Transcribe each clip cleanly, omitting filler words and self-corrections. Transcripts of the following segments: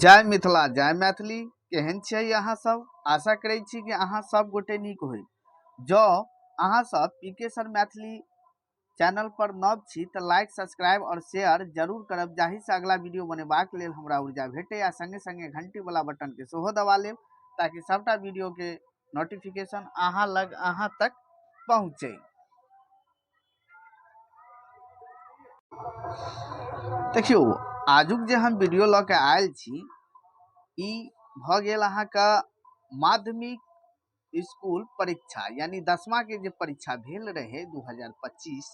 जय मिथिला जय मैथिली। केहन छियै अहाँ सब? आशा करै छी कि अहाँ सब गोटे नीक होइ। जँ अहाँ सब पी के सर मैथिली चैनल पर नव छी तऽ लाइक, सब्सक्राइब और शेयर जरूर करब, जाहिसँ अगला वीडियो बनेबाक लेल हमरा ऊर्जा भेटै, आ संगे संगे घंटी वाला बटन के सेहो दबा लेब ताकि सबटा वीडियो के नोटिफिकेशन अहाँ लग अहाँ तक पहुँचे। देखियौ, आजुक जे हम वीडियो लऽ के आयल छी ई भऽ गेल अहाँके माध्यमिक स्कूल परीक्षा, यानी दसमा के जे परीक्षा भेल रहे 2025,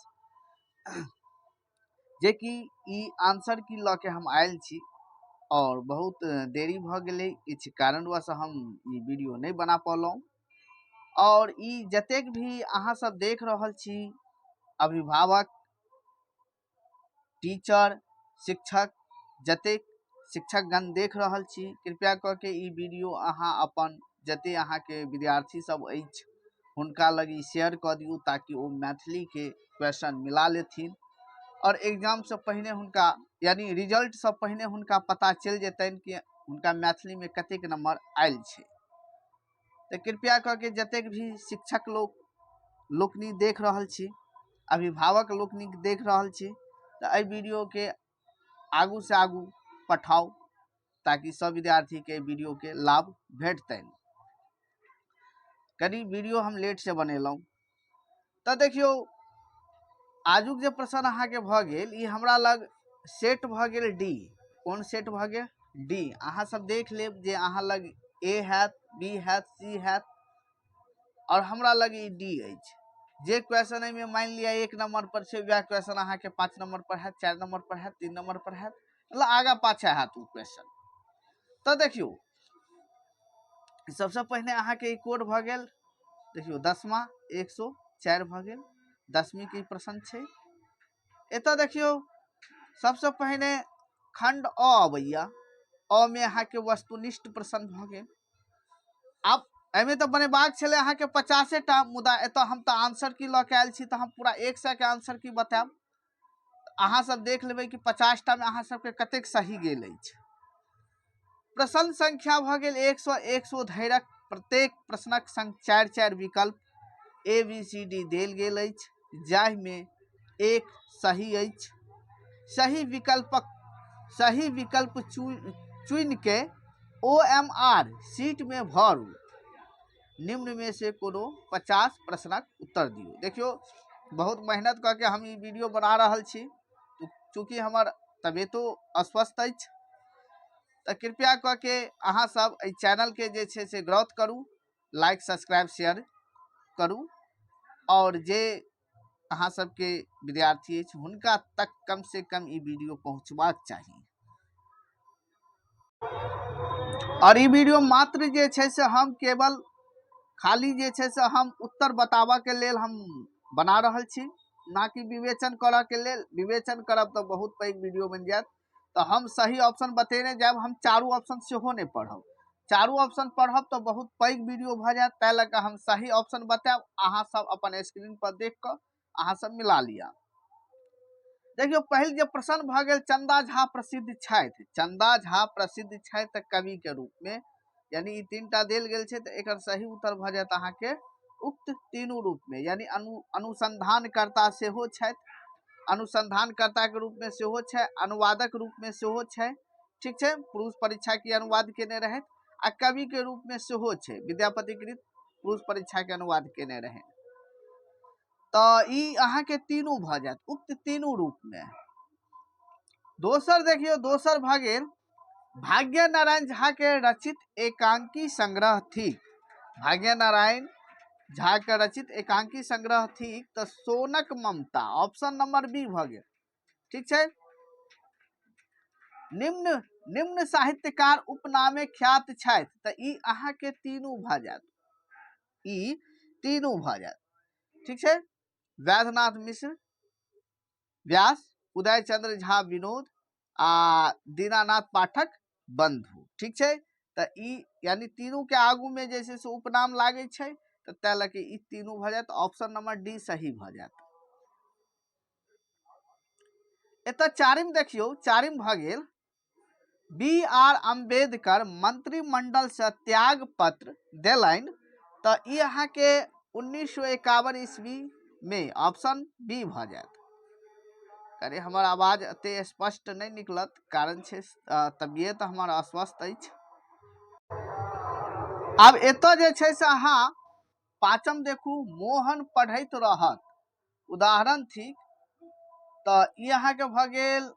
जेकि ई आंसर की लऽ के हम आयल छी और बहुत देरी भऽ गेलै, किछु कारणवश हम ई वीडियो नहि बना पौलहुँ। और ई जतेक भी अहाँ सब देख रहल छी, अभिभावक, टीचर, शिक्षक, जतेक शिक्षकगण देख रहल छी, कृपया कऽ के ई वीडियो अहाँ अपन जते अहाँके विद्यार्थी सब अछि हुनका लग ई शेयर कऽ दियौ, ताकि ओ मैथिलीके क्वेश्चन मिला लेथिन और एग्जामसँ पहिने हुनका, यानी रिजल्टसँ पहिने हुनका पता चलि जेतनि कि हुनका मैथिलीमे कतेक नंबर आयल छै। तऽ कृपया कऽ के जतेक भी शिक्षक लोक लोकनि देख रहल छी, अभिभावक लोकनि देख रहल छी, तऽ एहि वीडियोके आगूसँ आगू पठाउ ताकि सब विद्यार्थीके एहि वीडियोके लाभ भेटतनि। कनि वीडियो हम लेटसँ बनेलहुँ। तऽ देखियौ, आजुक जे प्रश्न अहाँके भऽ गेल ई हमरा लग सेट भऽ गेल डी। कोन सेट भऽ गेल? डी। अहाँ सब देख लेब जे अहाँ लग ए हैत, बी हैत, सी हैत और हमरा लग ई डी अछि। जे क्वेश्चन एहिमे मानि लिअ 1 नंबर पर छै, वएह क्वेश्चन अहाँके 5 नंबर पर हैत, 4 नंबर पर हैत, 3 नंबर पर हैत, मतलब आगा पाछा हैत ओ क्वेश्चन। तऽ देखियौ, सबसँ पहिने अहाँके ई कोड भऽ गेल, देखियौ दसमा 104 भऽ गेल, दसवीं के प्रश्न छै। एतऽ देखियौ, सबसँ पहिने खंड अ अबैया, अ में अहाँके वस्तुनिष्ठ प्रश्न भऽ गेल। आब एहिमे तऽ बनेबाक छलै अहाँके 50 टा, मुदा एतऽ हम तऽ आंसर की लऽ के आयल छी, तऽ हम पूरा 100 के आंसर की बतायब। अहाँ सब देख लेबै कि 50 टा में अहाँ सबके कतेक सही गेल अछि। प्रश्न संख्या भऽ गेल 100, 100 धैरक प्रत्येक प्रश्नक संग 4-4 विकल्प ए बी सी डी देल गेल अछि, जाहिमे एक सही अछि। सही विकल्प चुनि के ओ एम आर सीट में भरू। निम्न में से कोनो 50 प्रश्नक उत्तर दियौ। देखियौ, बहुत मेहनत कऽ के हम ई वीडियो बना रहल छी, चूँकि हमर तबियतो अस्वस्थ अछि, तऽ कृपया कऽ के अहाँ सब एहि चैनलके जे छै से ग्रोथ करू, लाइक, सब्सक्राइब, शेयर करू और जे अहाँ सबके विद्यार्थी अछि हुनका तक कम से कम ई वीडियो पहुँचबाक चाही। और ई वीडियो मात्र जे छै से हम केवल खाली जे छै से हम उत्तर बताबऽ के लेल हम बना रहल छी, ना कि विवेचन करऽ के लेल। विवेचन करब तऽ बहुत पैघ वीडियो बनि जायत। तऽ हम सही ऑप्शन बतेने जायब, हम चारू ऑप्शन सेहो नहि पढ़ब। चारू ऑप्शन पढ़ब तऽ बहुत पैघ वीडियो भऽ जायत, ताहि लऽ कऽ हम सही ऑप्शन बतायब। अहाँ सब अपन स्क्रीन पर देख कऽ अहाँ सब मिला लिअ। देखियौ, पहिल जे प्रश्न भऽ गेल, चंदा झा प्रसिद्ध छथि। चंदा झा प्रसिद्ध छथि तऽ कवि के रूप में, यानी ई 3टा देल गेल छै, तऽ एकर सही उत्तर भऽ जायत अहाँके उक्त तीनू रूप में, यानी अनुसंधानकर्ता सेहो छथि, अनुसंधानकर्ता के रूप में सेहो छै, अनुवादक रूप में सेहो छै, ठीक छै, पुरुष परीक्षा के अनुवाद केने रहथि, आ कवि के रूप में सेहो छै, विद्यापति कृत पुरुष परीक्षा के अनुवाद केने रहै। तऽ ई अहाँके तीनू भऽ जायत उक्त तीनू रूप में। दोसर देखियौ, दोसर भऽ गेल भाग्य नारायण झा के रचित एकांकी संग्रह थिक। भाग्य नारायण झा के रचित एकांकी संग्रह थिक तऽ सोनक ममता, ऑप्शन नंबर बी भऽ गेल, ठीक छै। निम्न साहित्यकार उपनामे ख्यात छथि, तऽ ई अहाँके तीनू भऽ जायत, ई तीनू भऽ जायत, ठीक छै। वैद्यनाथ मिश्र व्यास, उदय चंद्र झा विनोद आ दीनानाथ पाठक बंधु, ठीक छै। तऽ ई यानी तीनू के आगू में जे छै से उपनाम लागै छै, तऽ ताहि लऽ के ई तीनू भऽ जायत, ऑप्शन नंबर डी सही भऽ जायत। एतऽ चारिम देखियौ, चारिम भऽ गेल बी आर अम्बेडकर मंत्रिमंडलसँ त्याग पत्र देलनि तऽ ई अहाँके 1951 ईस्वीमे, ऑप्शन बी भऽ जायत। अरे, हमर आवाज एते स्पष्ट नहि निकलत, कारण छै तबियत हमर अस्वस्थ अछि। आब एतऽ जे छै से अहाँ पाँचम देखू, मोहन पढ़ैत रहत उदाहरण थिक, तऽ ई अहाँके भऽ गेल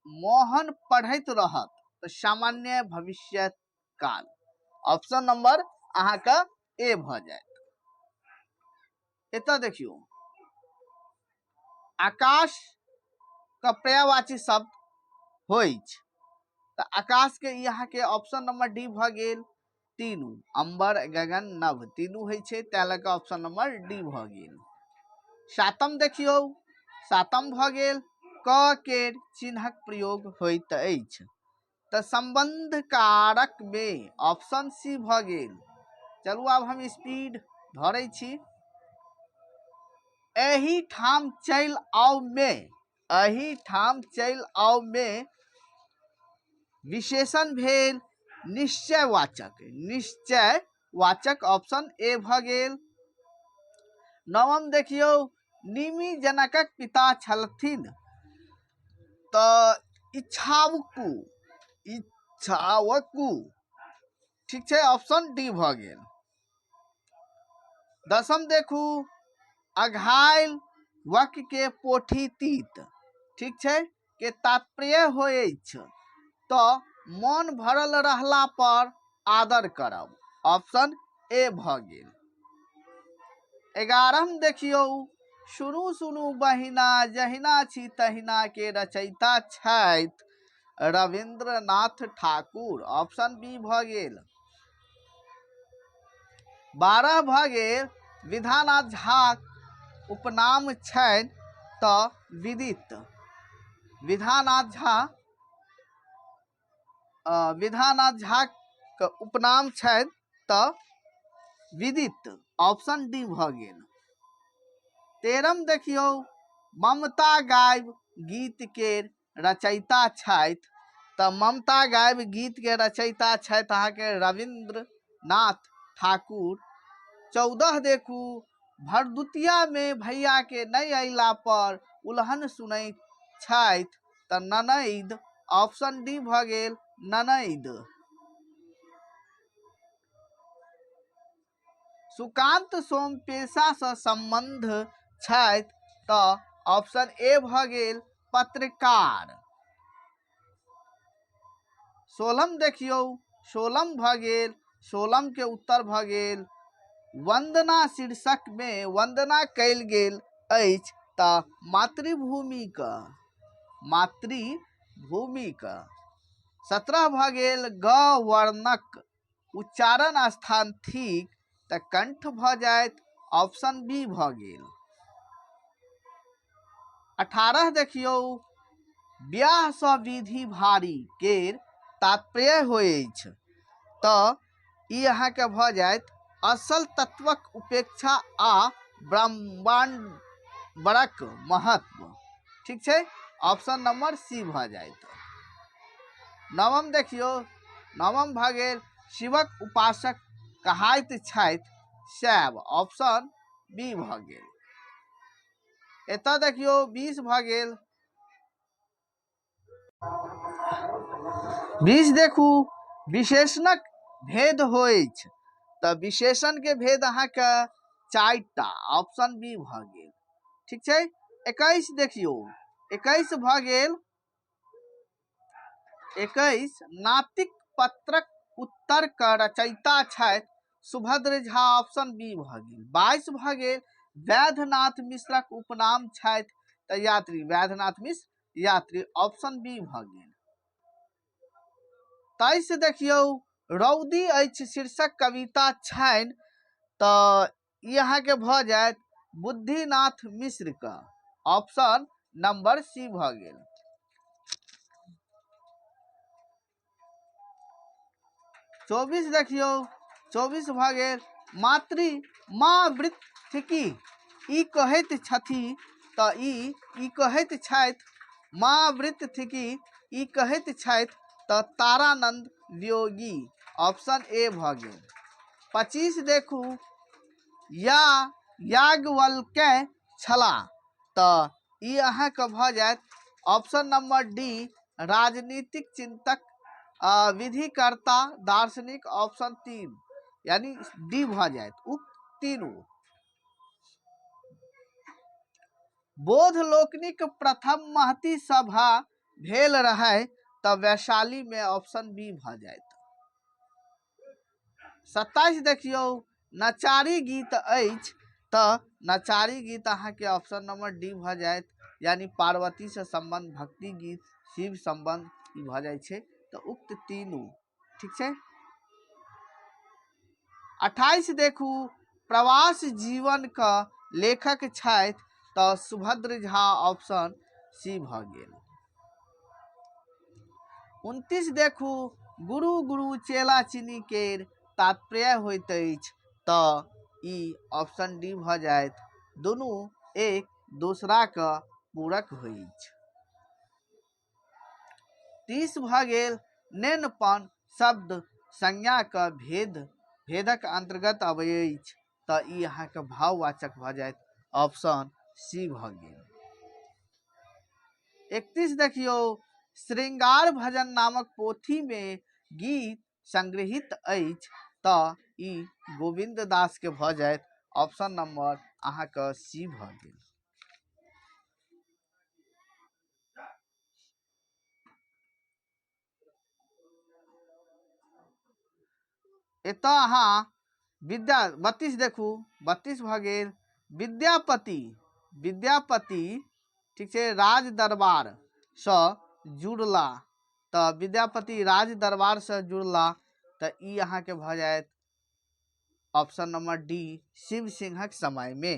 मोहन पढ़ैत रहत तऽ सामान्य भविष्य काल, ऑप्शन नंबर अहाँके ए भऽ जायत। एतऽ देखियौ, आकाश के पर्यायवाची शब्द होइछ, तऽ आकाश के ई अहाँके ऑप्शन नंबर डी भऽ गेल। तीनू, अंबर, गगन, नभ, तीनू होइ छै, तैं लऽ कऽ ऑप्शन नंबर डी भऽ गेल। सातम देखियौ, सातम भऽ गेल क केर चिन्हक प्रयोग होइत अछि तऽ संबंध कारक मे, ऑप्शन सी भऽ गेल। चलू, आब हम स्पीड धरै छी। एहि ठाम चलि आउ मे, एहि ठाम चलि आउ मे विशेषण भेल निश्चयवाचक, निश्चयवाचक, ऑप्शन ए भऽ गेल। नवम देखियौ, निमि जनकक पिता छलथिन तऽ इच्छावकु, इच्छावकु, ठीक छै, ऑप्शन डी भऽ गेल। दसम देखू, अघायल वक्य के पोठी तीत, ठीक छै, के तात्पर्य होइछ तऽ मन भरल रहला पर आदर करब, ऑप्शन ए भऽ गेल। 11म देखियौ, सुनू सुनू बहिना जहिना छी तहिना के रचयिता छथि रविन्द्रनाथ ठाकुर, ऑप्शन बी भऽ गेल। 12 भऽ गेल, विधानाथ झाक उपनाम छनि तऽ विदित। विधानाथ झा, विधानाथ झाक उपनाम छनि तऽ विदित, ऑप्शन डी भऽ गेल। 13म देखियौ, ममता गायब गीत केर रचयिता छथि तऽ ममता गायब गीतके रचयिता छथि अहाँके रविन्द्र नाथ ठाकुर। 14 देखू, भरदुतियामे भैयाके नहि अयला पर उलहन सुनैत छथि तऽ ननैद, ऑप्शन डी भऽ गेल ननैद। सुकान्त सोम पेशासँ सम्बन्ध छथि तऽ ऑप्शन ए भऽ गेल पत्रकार। 16म देखियौ, 16म भऽ गेल, 16म के उत्तर भऽ गेल वन्दना शीर्षकमे वन्दना कयल गेल अछि तऽ मातृभूमिके, मातृभूमिके। 17 भऽ गेल ग वर्णक उच्चारण स्थान थिक तऽ कंठ भऽ जायत, ऑप्शन बी भऽ गेल। 18 देखियौ, ब्याहसँ विधि भारी केर तात्पर्य होइछ तऽ ई अहाँके भऽ जायत असल तत्वक उपेक्षा आ ब्रह्माण्डक महत्व, ठीक छै, ऑप्शन नंबर सी भऽ जायत। नवम देखियौ, नवम भऽ गेल शिवक उपासक कहाइत छथि शैव, ऑप्शन बी भऽ गेल। एतऽ देखियौ, 20 भऽ गेल। 20 देखू, विशेषणक भेद होइछ तऽ विशेषणके भेद अहाँके चारिटा, ऑप्शन बी भऽ गेल, ठीक छै। 21 देखियौ, 21 भऽ गेल, 21 नातिक पत्रक उत्तर के रचयिता छथि सुभद्र झा, ऑप्शन बी भऽ गेल। 22 भऽ गेल वैद्यनाथ मिश्रक उपनाम छथि तऽ यात्री, वैद्यनाथ मिश्र यात्री, ऑप्शन बी भऽ गेल। 23 देखियौ, रौदी अछि शीर्षक कविता छनि तऽ ई अहाँके भऽ जायत बुद्धिनाथ मिश्र के, ऑप्शन नंबर सी भऽ गेल। 24 देखियौ, 24 भऽ गेल मातृ माँ वृत्त थिकी ई कहैत छथि तऽ ई कहैत छथि, माँ वृत्त थिकी ई कहैत छथि तऽ तारानंद वियोगी, ऑप्शन ए भऽ गेल। 25 देखू, या याज्ञवल्क्य छलाह, तऽ ई अहाँके भऽ जायत ऑप्शन नंबर डी, राजनीतिक चिंतक, विधिकर्ता, दार्शनिक, ऑप्शन 3, यानी डी भऽ जायत उक्त तीनू। बोध लोकनिक प्रथम महती सभा भेल रहै, तऽ वैशाली में, ऑप्शन बी भऽ जायत। 27 देखियौ, नचारी गीत अछि, तऽ नचारी गीत अहाँके ऑप्शन नंबर डी भऽ जायत, यानी पार्वती से संबंध भक्ति गीत, शिव संबंध ई भऽ जाइ छै, तऽ उक्त तीनू। ठीक छै। 28 देखू, प्रवास जीवन के लेखक छथि, तऽ सुभद्र झा, ऑप्शन सी भऽ गेल। 29 देखू, गुरु गुरु चेला चीनी केर तात्पर्य होइत अछि, तऽ ई ऑप्शन डी भऽ जायत, दुनू एक दोसराके पूरक होइछ। 30 भऽ गेल, नेनपन शब्द संज्ञाके भेद भेदक अन्तर्गत अबै अछि, तऽ ई अहाँके भाववाचक भऽ जायत, ऑप्शन सी भऽ गेल। 31 देखियौ, श्रृंगार भजन नामक पोथीमे गीत संग्रहित अछि, तऽ ई गोविन्द दासके भऽ जायत, ऑप्शन नंबर अहाँके सी भऽ गेल। एतऽ अहाँ विद्या 32 देखू, 32 भऽ गेल, विद्यापति, विद्यापति ठीक छै, राज दरबारसँ जुड़ला, तऽ विद्यापति राज दरबारसँ जुड़ला, तऽ ई अहाँके भऽ जायत ऑप्शन नंबर डी, शिव सिंहक समयमे।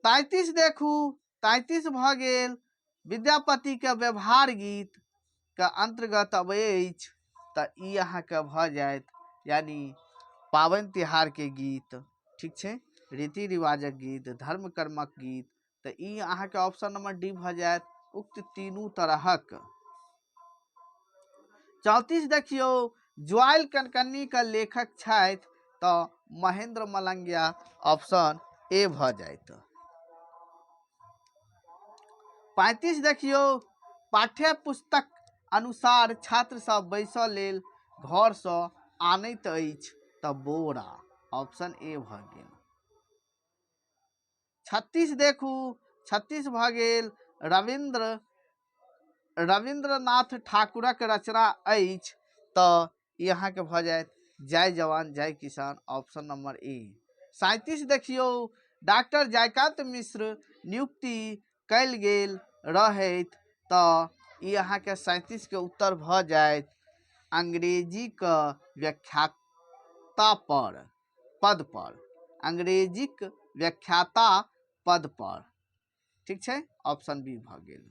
33 देखू, 33 भऽ गेल, विद्यापतिके व्यवहार गीत के अन्तर्गत अबै अछि, तऽ ई अहाँके भऽ जायत यानी पाबनि तिहारके गीत, ठीक छै, रीति रिवाजक गीत, धर्म कर्मक गीत, तऽ ई अहाँके ऑप्शन नंबर डी भऽ जायत, उक्त तीनू तरहक। 34 देखियौ, ज्वाइल कनकन्नी के लेखक छथि, तऽ महेंद्र मलंगिया, ऑप्शन ए भऽ जायत। 35 देखियौ, पाठ्य पुस्तक अनुसार छात्र सब बैसऽ लेल घरसँ आनैत अछि, तऽ बोरा, ऑप्शन ए भऽ गेल। 36 देखू, 36 भऽ गेल, रविन्द्रनाथ ठाकुरक रचना अछि, तऽ ई अहाँके भऽ जायत जय जवान जय किसान, ऑप्शन नंबर ए। 37 देखियौ, डॉक्टर जयकांत मिश्र नियुक्ति कयल गेल रहैत, तऽ ई अहाँके 37 के उत्तर भऽ जायत अंग्रेजीके व्याख्याता पर पद पर, अंग्रेजीक व्याख्याता पद पर, ठीक छै, ऑप्शन बी भऽ गेल।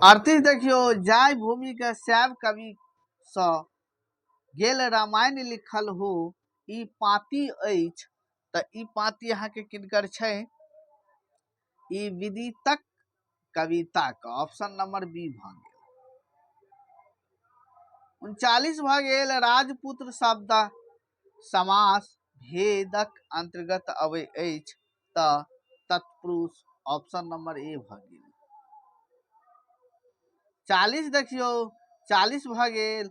38 देखियौ, जाय भूमि के शैव कवि सँ गेल रामायण लिखल हो, ई पाती अछि, तऽ ई पाती अहाँके किनकर छै? ई विदितक कविता के, ऑप्शन नंबर बी भऽ गेल। 39 भऽ गेल, राजपुत्र शब्द समास भेदक अन्तर्गत अबै अछि, तऽ तत्पुरुष, ऑप्शन नंबर ए भऽ गेल। 40 देखियौ, 40 भऽ गेल,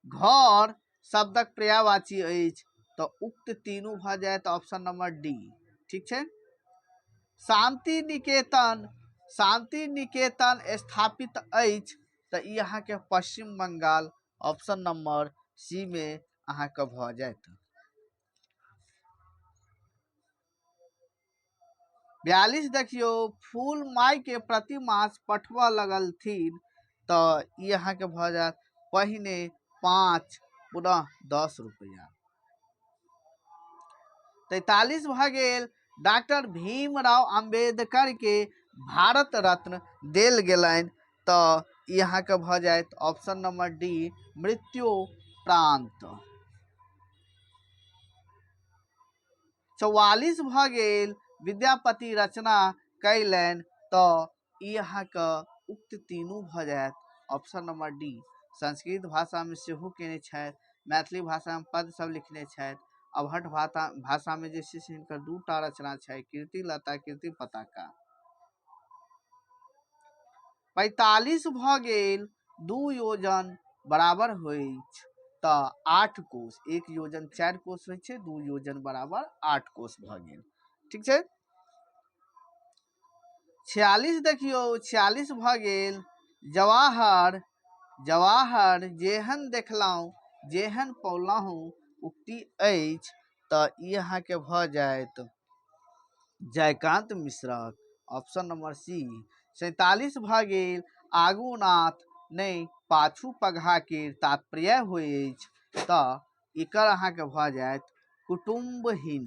घर शब्दक पर्यायवाची अछि, तऽ उक्त तीनू भऽ जायत, ऑप्शन नंबर डी। ठीक छै। शांति निकेतन, शांति निकेतन स्थापित अछि, तऽ ई अहाँके पश्चिम बंगाल, ऑप्शन नंबर सी मे अहाँके भऽ जायत। 42 देखियौ, फूल माय के प्रति मास पठबऽ लगलथिन, तऽ ई अहाँके भऽ जायत पहिने 5 पुनः 10 रुपैआ। 43 भऽ गेल, डॉक्टर भीमराव अम्बेडकर के भारत रत्न देल गेलनि, तऽ ई अहाँके भऽ जायत ऑप्शन नंबर डी, मृत्योपरांत। 44 भऽ गेल, विद्यापति रचना कयलनि तऽ ई अहाँके उक्त तीनू भऽ जायत, ऑप्शन नंबर डी। संस्कृत भाषामे सेहो कयने छथि, मैथिली भाषामे पद सब लिखने छथि, अवहट्ठ भाषामे जे छै से हिनकर 2टा रचना छै, कीर्तिलता, कीर्ति पताका। 45 भऽ गेल, 2 योजन बराबर होइछ तऽ 8 कोस, 1 योजन 4 कोस होइ छै, 2 योजन बराबर 8 कोस भऽ गेल। ठीक छै। 46 देखियौ, 46 भऽ गेल, जवाहर जेहन देखलहुँ जेहन पौलहुँ उक्ति अछि तऽ ई अहाँके भऽ जायत जयकांत मिश्रक, ऑप्शन नंबर सी। 47 भऽ गेल, आगू नाथ नहि पाछू पगहा के तात्पर्य होइछ तऽ एकर अहाँके भऽ जायत कुटुम्बहीन,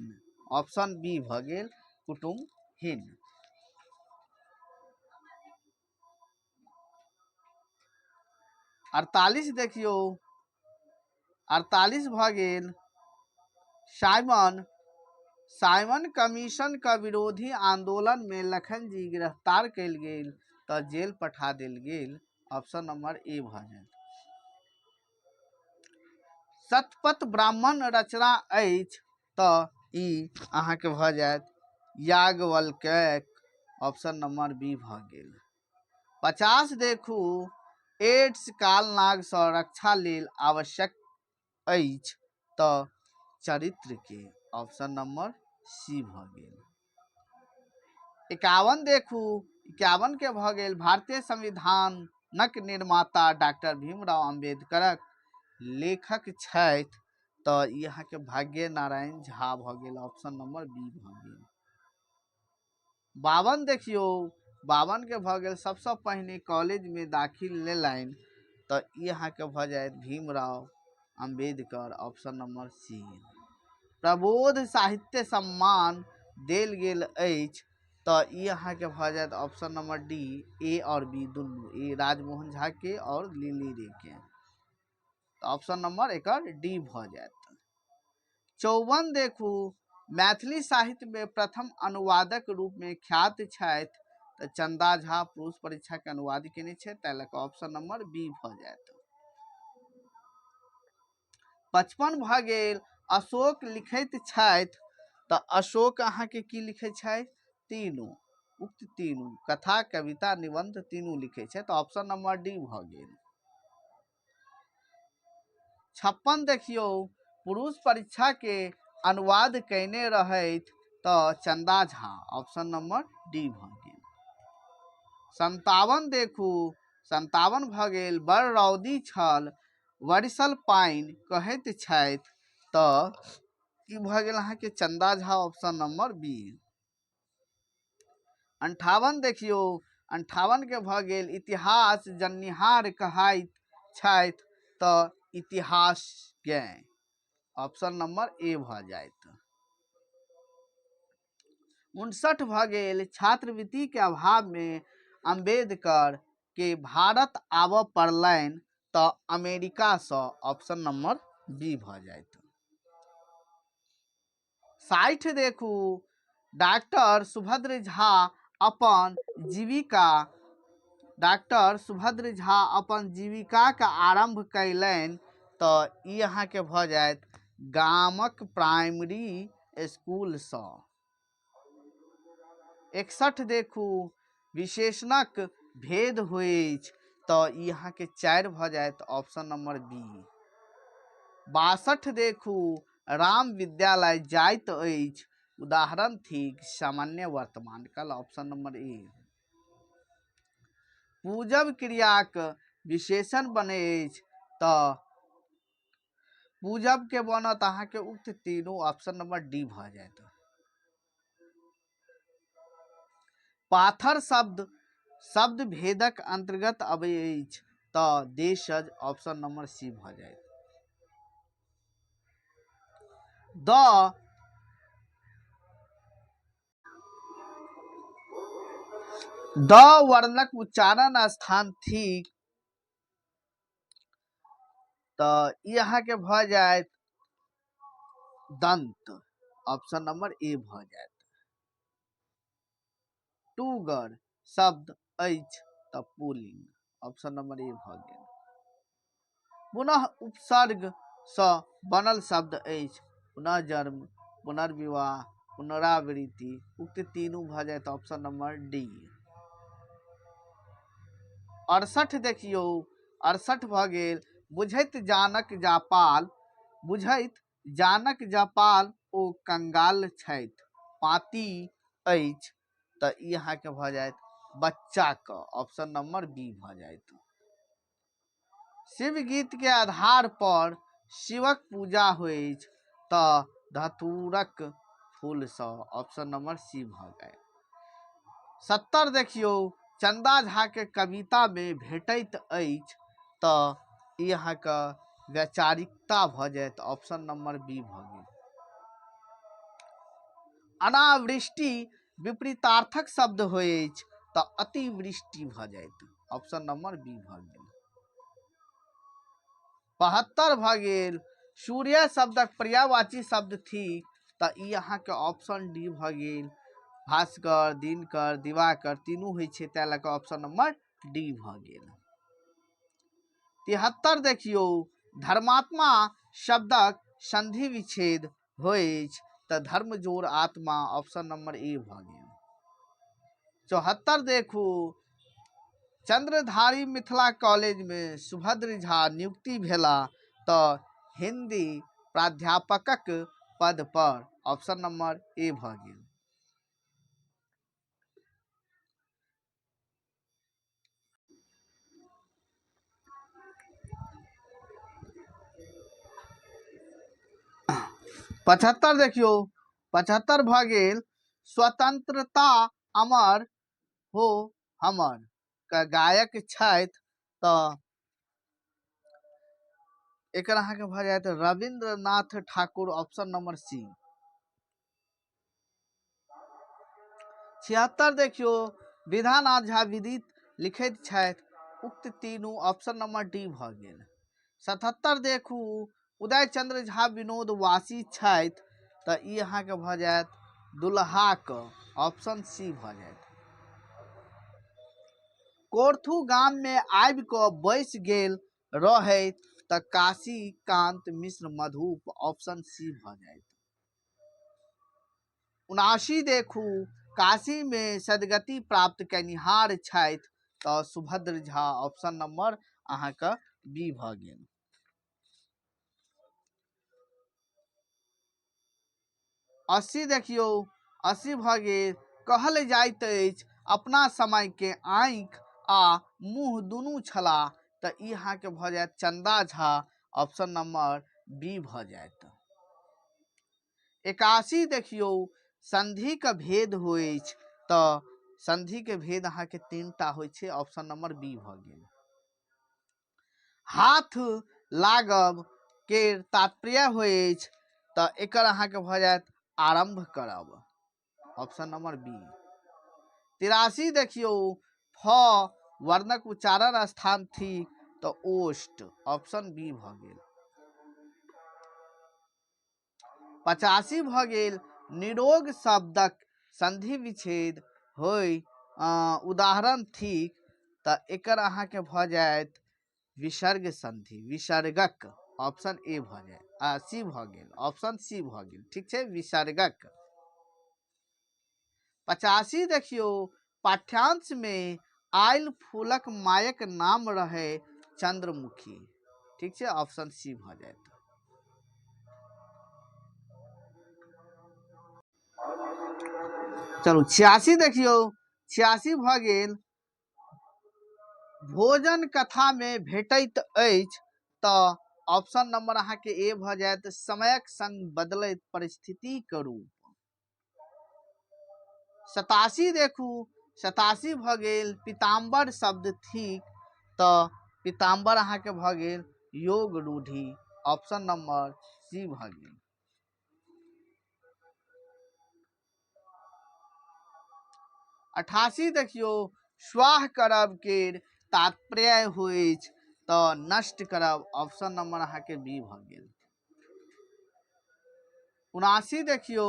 ऑप्शन बी भऽ गेल कुटुम्बहीन। 48 देखियौ, 48 भऽ गेल, साइमन कमीशन के विरोधी आंदोलन में लखन जी गिरफ्तार कयल गेल तऽ जेल पठा देल गेल, ऑप्शन नंबर ए भऽ जायत। शतपथ ब्राह्मण रचना अछि तऽ ई अहाँके भऽ जायत याज्ञवल्क्यक, ऑप्शन नंबर बी भऽ गेल। 50 देखू, एड्स कालनागसँ रक्षा लेल आवश्यक अछि तऽ चरित्र के, ऑप्शन नंबर सी भऽ गेल। 51 देखू, 51 के भऽ गेल भारतीय संविधानक निर्माता डॉक्टर भीमराव अम्बेडकरक लेखक छथि तऽ ई अहाँके भाग्य नारायण झा भऽ गेल, ऑप्शन नंबर बी भऽ गेल। 52 देखियौ, 52 के भऽ गेल सबसँ पहिने कॉलेजमे दाखिल लेलनि तऽ ई अहाँके भऽ जायत Bhimrao Ambedkar, option number C. Prabodh Sahitya Samman देल गेल अछि तऽ ई अहाँके भऽ जायत ऑप्शन नंबर डी, ए और बी दुनू, ए राजमोहन झा के और लिली रे के, तऽ ऑप्शन नंबर एकर डी भऽ जायत। 54 देखू, मैथिली साहित्य में प्रथम अनुवादक रूप में ख्यात छथि तऽ चंदा झा पुरुष परीक्षा के अनुवाद केने छथि, ताहि लऽ कऽ ऑप्शन नंबर बी भऽ जायत। 55 भऽ गेल, अशोक लिखैत छथि तऽ अशोक अहाँके की लिखै छथि? तीनू, उक्त तीनू, कथा कविता निबंध तीनू लिखै छथि, तऽ ऑप्शन नंबर डी भऽ गेल। 56 देखियौ, पुरुष परीक्षा के अनुवाद कयने रहथि तऽ चंदा झा, ऑप्शन नंबर डी भऽ गेल। 57 देखू, 57 भऽ गेल, बड़ रौदी छल वरिसल पानि कहैत छथि तऽ ई भऽ गेल अहाँके Chanda Jha, option number B. 58 देखियौ, 58 के भऽ गेल इतिहास जननिहार कहाइत छथि तऽ इतिहास के, ऑप्शन नंबर ए भऽ जायत। 59 भऽ गेल, छात्रवृत्ति के अभाव में अम्बेडकर के भारत आबऽ पड़लनि तऽ अमेरिकासँ, ऑप्शन नंबर बी भऽ जायत। 60 देखू, डॉक्टर सुभद्र झा अपन जीविका, डॉक्टर सुभद्र झा अपन जीविकाक आरंभ कयलनि तऽ ई अहाँके भऽ जायत गामक प्राइमरी स्कूलसँ। 61 देखू, विशेषणक भेद होइछ तऽ ई अहाँके 4 भऽ जायत, ऑप्शन नंबर बी। 62 देखू, राम विद्यालय जाइत अछि उदाहरण थिक सामान्य वर्तमान काल, ऑप्शन नंबर ए। पूजब क्रियाक विशेषण बनै अछि तऽ पूजब के बनत अहाँके उक्त तीनू, ऑप्शन नंबर डी भऽ जायत। पाथर शब्द शब्द भेदक अंतर्गत अबै अछि तऽ देशज, ऑप्शन नंबर सी भऽ जायत। द द वर्णक उच्चारण स्थान थिक तऽ ई अहाँके भऽ जायत दंत, ऑप्शन नंबर ए भऽ जायत। टूगर शब्द अछि तऽ पुलिंग, ऑप्शन नंबर ए भऽ गेल। पुनः उपसर्ग सँ बनल शब्द अछि पुनर्जन्म, पुनर्विवाह, पुनरावृत्ति, उक्त तीनू भऽ जायत ऑप्शन नंबर डी। 68 देखियौ, 68 भऽ गेल बुझैत जानक जापाल, बुझैत जानक जापाल ओ कंगाल छथि, पाँति अछि तऽ ई अहाँके भऽ जायत बच्चाके, ऑप्शन नंबर बी भऽ जायत। शिव गीत के आधार पर शिवक पूजा होइछ तऽ धतूरक फूलसँ, ऑप्शन नंबर सी भऽ गेल। 70 देखियौ, चंदा झा के कविता मे भेटैत अछि तऽ ई अहाँके वैचारिकता भऽ जायत, ऑप्शन नंबर बी भऽ गेल। अनावृष्टि विपरीतार्थक शब्द होइछ तऽ अतिवृष्टि भऽ जायत, ऑप्शन नंबर बी भऽ गेल। 72 भऽ गेल सूर्य शब्दक पर्यायवाची शब्द थिक तऽ ई अहाँके ऑप्शन डी भऽ गेल। भास्कर, दिनकर, दिवाकर तीनू होइ छै, तैं लऽ कऽ ऑप्शन नंबर डी भऽ गेल। 73 देखियौ, धर्मात्मा शब्दक संधि विच्छेद होइछ तऽ धर्म जोड़ आत्मा, ऑप्शन नंबर ए भऽ गेल। 74 देखू, चंद्रधारी मिथिला कॉलेज में सुभद्र झा नियुक्ति भेला तऽ हिंदी प्राध्यापकक पद पर, ऑप्शन नंबर ए भऽ गेल। 75 देखियौ, 75 भऽ गेल स्वतंत्रता अमर हो हमर के गायक छथि तऽ एकर अहाँके भऽ जायत Rabindranath Thakur, option number C. 76 देखियौ, विधानाथ झा विदित लिखैत छथि, उक्त तीनू, ऑप्शन नंबर डी भऽ गेल। 77 देखू, उदय चंद्र झा विनोद वासी छथि तऽ ई अहाँके भऽ जायत दुल्हाक, ऑप्शन सी भऽ जायत। कोर्थू गाम में आबि कऽ बैस गेल रहैत तऽ काशीकांत मिश्र मधुप, ऑप्शन सी भऽ जायत। 79 देखू, काशी में सदगति प्राप्त कयनिहार छथि तऽ सुभद्र झा, ऑप्शन नंबर अहाँके बी भऽ गेल। 80 देखियौ, 80 भऽ गेल कहल जाइत अछि अपना समय के आँखि आ मुँह दुनू छलाह तऽ ई अहाँके भऽ जायत चंदा झा, ऑप्शन नंबर बी भऽ जायत। 81 देखियौ, संधिके भेद होइछ तऽ संधिके भेद अहाँके 3टा होइ छै, ऑप्शन नंबर बी भऽ गेल। हाथ लागब के तात्पर्य होइछ तऽ एकर अहाँके भऽ जायत आरंभ करब, ऑप्शन नंबर बी। 83 देखियौ, फ वर्णक उच्चारण स्थान थिक तऽ ओष्ट, ऑप्शन बी भऽ गेल। 85 भऽ गेल निरोग शब्दक संधि विच्छेद होय उदाहरण थिक तऽ एकर अहाँके भऽ जायत विसर्ग संधि, विसर्गक, ऑप्शन ए भऽ जायत, सी भऽ गेल, ऑप्शन सी भऽ गेल, ठीक छै, विसर्गक। 85 देखियौ, पाठ्यांश में आयल फूलक मायक नाम रहे चंद्रमुखी, ठीक छै, ऑप्शन सी भऽ जायत। चलू 86 देखियौ, 86 भऽ गेल भोजन कथा में भेटैत अछि तऽ ऑप्शन नंबर अहाँके ए भऽ जायत, समयक संग बदलैत परिस्थितिक रूप। 87 देखू, 87 भऽ गेल पीताम्बर शब्द थिक तऽ पीताम्बर अहाँके भऽ गेल योग रूढ़ी, ऑप्शन नंबर सी भऽ गेल। 88 देखियौ, स्वाह करब केर तात्पर्य होइछ तऽ नष्ट करब, ऑप्शन नंबर अहाँके बी भऽ गेल। 79 देखियौ,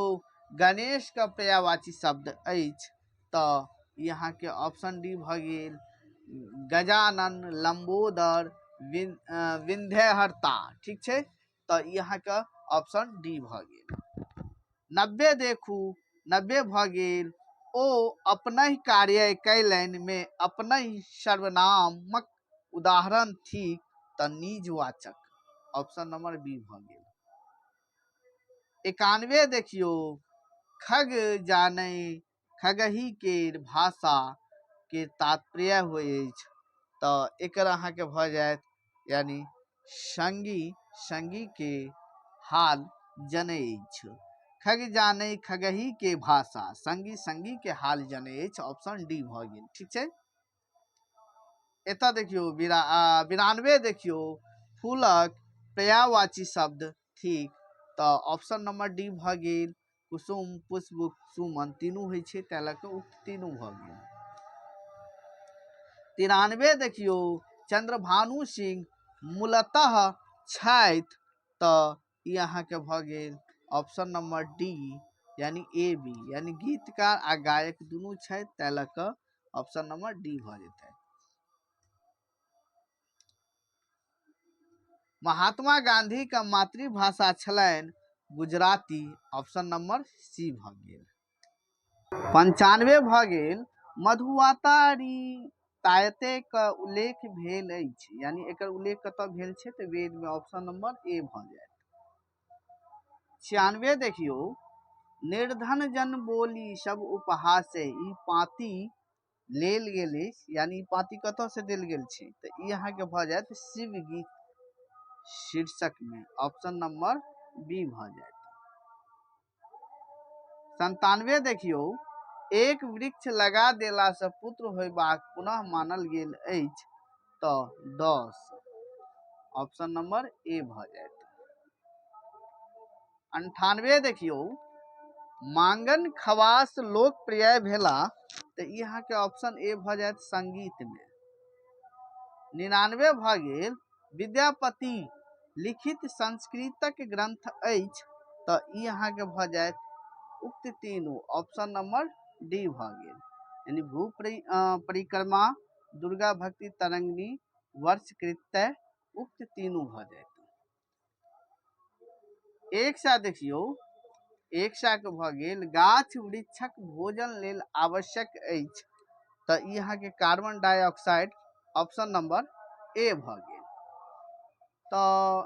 गणेश के पर्यायवाची शब्द अछि तऽ ई अहाँके ऑप्शन डी भऽ गेल। गजानन, लम्बोदर, विंध्यहर्ता। ठीक छै, तऽ ई अहाँके ऑप्शन डी भऽ गेल। 90 देखू, 90 भऽ गेल। ओ अपनहि कार्य कयलनि मे अपनहि सर्वनामक उदाहरण थिक, तऽ निजवाचक, ऑप्शन नंबर बी भऽ गेल। 91 देखियौ, खग जानै खगही केर भाषा के तात्पर्य होइ अछि, तऽ एकर अहाँके भऽ जायत यानी संगी संगी के हाल जनै अछि। खग जानै खगही के भाषा, संगी संगी के हाल जनै अछि, ऑप्शन डी भऽ गेल। ठीक छै, एतऽ देखियौ 92 देखियौ, फूलक पर्यायवाची शब्द थिक, तऽ ऑप्शन नंबर डी भऽ गेल। कुसुम, पुष्प, सुमन तीनू होइ छै, ताहि लऽ कऽ उक्त तीनू भऽ गेल। 93 देखियौ, चंद्रभानु सिंह मूलतः छथि, तऽ ई अहाँके भऽ गेल ऑप्शन नंबर डी यानी ए बी, यानी गीतकार आ गायक दुनू छथि, ताहि लऽ कऽ ऑप्शन नंबर डी भऽ जेतै। महात्मा गांधी के मातृभाषा छलनि गुजराती, ऑप्शन नंबर सी भऽ गेल। 95 भऽ गेल। मधुवातारी तायते के उल्लेख भेल अछि, यानी एकर उल्लेख कतऽ भेल छै, तऽ वेद में, ऑप्शन नंबर ए भऽ जायत। 96 देखियौ, निर्धन जन बोली सब उपहासे, ई पाँति लेल गेल अछि, यानी ई पाँति कतऽ से देल गेल छै, तऽ ई अहाँके भऽ जायत शिव गीत शीर्षक में, ऑप्शन नंबर बी भऽ जायत। 97 देखियौ, एक वृक्ष लगा देला से पुत्र होयबाक पुनः मानल गेल अछि, तऽ 10, ऑप्शन नंबर ए भऽ जायत। 98 देखियौ, मांगन खवास लोकप्रिय भेला, तऽ ई अहाँके ऑप्शन ए भऽ जायत संगीत में। 99 भऽ गेल। विद्यापति लिखित संस्कृतक ग्रंथ अछि, तऽ ई अहाँके भऽ जायत उक्त तीनू, ऑप्शन नंबर डी भऽ गेल। यानी भू परिक्रमा, दुर्गा भक्ति तरंगिणी, वर्ष कृत्य, उक्त तीनू भऽ जायत। एक सए देखियौ, एक सए के भऽ गेल। गाछ वृक्षक भोजन लेल आवश्यक अछि, तऽ ई अहाँके carbon dioxide, option number A भऽ गेल। तऽ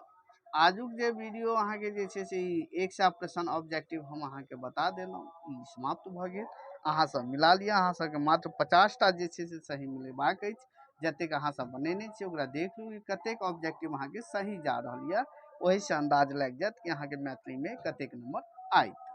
आजुक जे वीडियो अहाँके जे छै से ई एक सए प्रश्न ऑब्जेक्टिव हम अहाँके बता देलहुँ, ई समाप्त भऽ गेल। अहाँ सब मिला लिअ, अहाँ सबके मात्र 50टा जे छै से सही मिलेबाक अछि। जतेक अहाँ सब बनेने छी ओकरा देख लू कि कतेक ऑब्जेक्टिव अहाँके सही जा रहल यऽ, ओहिसँ अन्दाज लागि जायत कि अहाँके मैथिलीमे कतेक नंबर आयत।